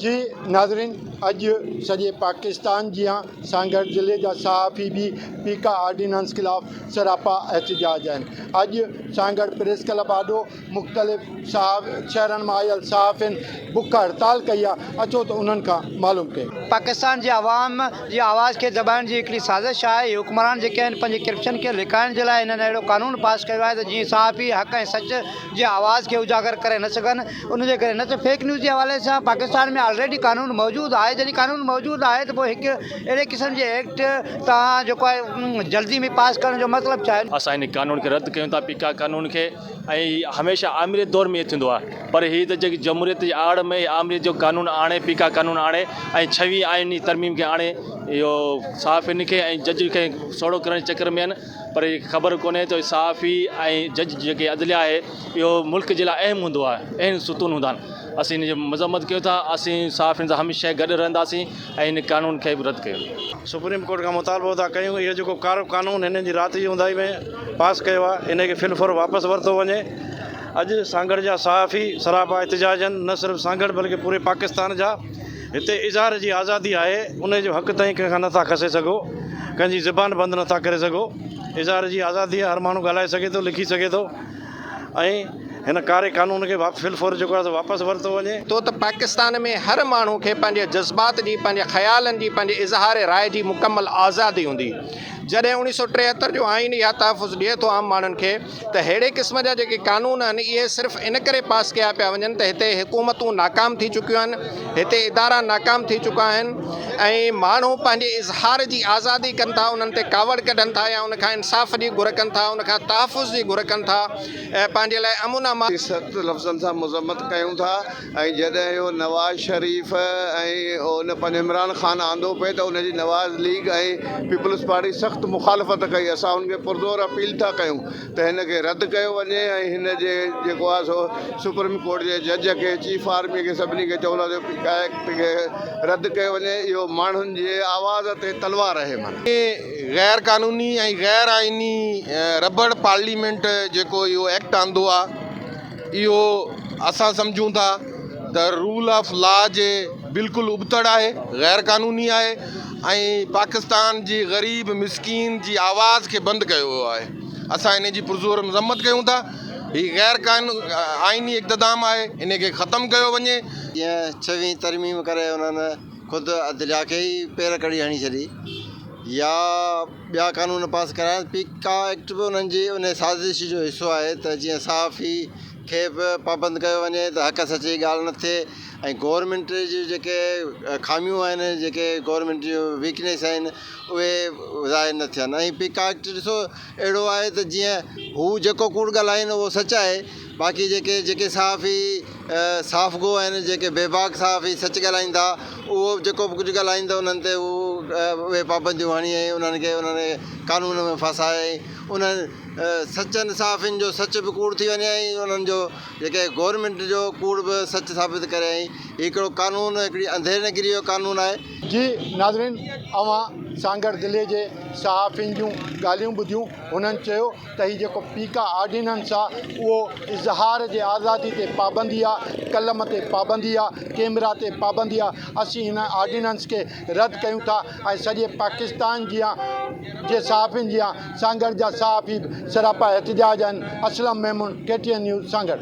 جي ناظرين اڄ سڄي پاڪستان جيان سانگهڙ ضلعي جا صحافي به پيڪا آرڊيننس خلاف سراپا احتجاج آهن اڄ سانگهڙ پريس ڪلب آڏو مختلف شهرن مان آيل صحافين بک هڙتال ڪئي آهي اچو ته انهن کان معلوم ڪيون. پاڪستان جي عوام جي آواز کي دٻائڻ جي هڪڙي سازش آهي هي حڪمران جيڪي آهن پنهنجي ڪرپشن کي لڪائڻ جي لاء هنن اهڙو قانون پاس ڪيو آهي ته جيئن صحافي حق ۽ سچ جي آواز کي اجاگر ڪري نه سگهن ان جي ڪري نه ته فيڪ نيوز جي حوالي سان پاڪستان ۾ آلريڊي قانون موجود آهي جڏهن قانون موجود آهي ته پوء هڪ اهڙي قسم جي ايڪٽ تان جيڪو آهي جلدي ۾ پاس ڪرڻ جو مطلب ڇا آهي. اسان هن قانون کي رد ڪيون ٿا پيڪا قانون کي ۽ هميشه آمريت دور ۾ ائين ٿيندو آهي پر هي ته جيڪي جمهوريت جي آڙ ۾ آمريت جو قانون آڻي پيڪا قانون آڻي ۽ ڇويهين آئيني ترميم کي آڻي اهو صحافين کي ۽ جج کي سوڙهو ڪرڻ جي چڪر ۾ آهن پر هي خبر ڪونهي ته صحافي ۽ جج جيڪي عدليه آهي اهو ملڪ جي لاء اهم هوندو آهي اهم ستون هوندا آهن اسين ان جي مذمت ڪيون ٿا اسين صحافين سان هميشه گڏ رهنداسين ۽ ان قانون کي به رد ڪيو وڃي. سپريم ڪورٽ کان مطالبو ٿا ڪيون اهو جيڪو ڪارو قانون هنن جي رات جي اونداهي ۾ پاس ڪيو آهي ان کي في الفور واپس ورتو وڃي اڄ سانگهڙ جا صحافي سراپا احتجاج آهن نه صرف سانگهڙ بلڪه پوري پاڪستان جا هتي اظهار جي آزادي آهي ان جو حق تائين ڪنهن کان نٿا کسي سگهو ڪنهن جي زبان بند نٿا ڪري سگهو اظهار جي آزادي آهي هر ماڻهو ڳالهائي سگهي ٿو لکي سگهي ٿو ۽ هن ڪاري قانون کي في الفور جيڪو آهي سو واپس ورتو وڃي. ٿو ته پاڪستان ۾ هر ماڻهو کي پنهنجي جذبات جي، پنهنجي خيالن جي، پنهنجي اظهار راء جي مڪمل آزادي هوندي. جڏهن اوڻيهه سو 73 جو آئين اها تحفظ ڏئي ٿو عام ماڻهن کي ته ههڙي قسم جا جيڪي قانون آهن اهي صرف ان ڪري پاس ڪيا پيا وڃن ته هتي حڪومتون ناڪام ٿي چڪيون آهن، هتي ادارا ناڪام ٿي چڪا آهن ۽ ماڻهو پنهنجي اظهار جي آزادي ڪن ٿا انهن تي ڪاوڙ ڪڍن ٿا يا ان کان انصاف جي گهر ڪن ٿا ان کان تحفظ جي گهر ڪن ٿا ۽ پنهنجي لاء امن امان. جي سخت لفظن سان مذمت ڪيون ٿا ۽ جڏهن اهو نواز شريف ۽ ان پنهنجو عمران خان آندو پئي ته ان جي نواز ليگ ۽ پيپلز پارٽي سخت مخالفت ڪئي اسان ان کي پرزور اپيل ٿا ڪيون ته هن کي رد ڪيو وڃي ۽ هن جي جيڪو آهي سو سپريم ڪورٽ جي جج کي چيف آرمي کي سڀني کي چوندا ته پيڪا ايڪٽ کي رد ڪيو وڃي اهو ماڻهن جي آواز تي تلوار آهي معنيٰ. غير قانوني ۽ غير آئيني رٻڙ پارليمينٽ جيڪو اهو ايڪٽ آندو آهي اهو اسان سمجهون ٿا ته رول آف لا جي بلڪل ابتڙ آهي غير قانوني آهي ۽ پاڪستان جي غريب مسڪين جي آواز کي بند ڪيو ويو آهي اسان ان جي پرزور مذمت ڪيون ٿا هي غير آئيني اقتدام آهي ان کي ختم ڪيو وڃي. جيئن ڇويهين ترميم ڪري انهن خود عدليا کي ئي پير ڪڙي هڻي ڇڏي يا ٻيا قانون پاس ڪرايا پيڪا ايڪٽ به انهن جي ان سازش جو حصو آهي ته جيئن صحافي کي به پابند ڪيو وڃي ته حق سچ جي ڳالهه نه ٿئي ۽ گورنمينٽ جون جيڪي خاميون آهن جيڪي گورنمينٽ جون ويڪنيس آهن اهي ظاهر نه ٿين ۽ پيڪا ايڪٽ ڏسو اهڙو آهي ته جيئن هو جيڪو ڪوڙ ڳالهائين اهو سچ آهي باقي جيڪي جيڪي صحافي صاف گو آهن جيڪي بيباڪ صحافي سچ ڳالهائين ٿا اهو جيڪو به ڪجهه ڳالهائين ته انهن تي هو اهي پابنديون هڻي ۽ انهن کي انهن قانون ۾ ڦاسائي انهن سچن صحافين جو سچ به ڪوڙ ٿي وڃي ۽ انهن جو جيڪي گورنمينٽ جو ڪوڙ به سچ ثابت ڪري ۽ هي هڪڙو قانون هڪڙي انڌير نگري جو قانون آهي. جي ناظرين اوهان سانگهڙ ضلعي جي صحافين جون ڳالهيون ٻڌيون هنن چيو ته هي جيڪو پيڪا آرڊيننس آ اهو اظهار جي آزادي تي پابندي آ قلم تي پابندي آ ڪيمرا تي پابندي آ اسين هن آرڊيننس کي رد ڪيون ٿا ۽ سڄي پاڪستان جيان جي صحافين جيان سانگهڙ جا صحافي به سراپا احتجاج آهن Aslam Memon K T N news Sanghar.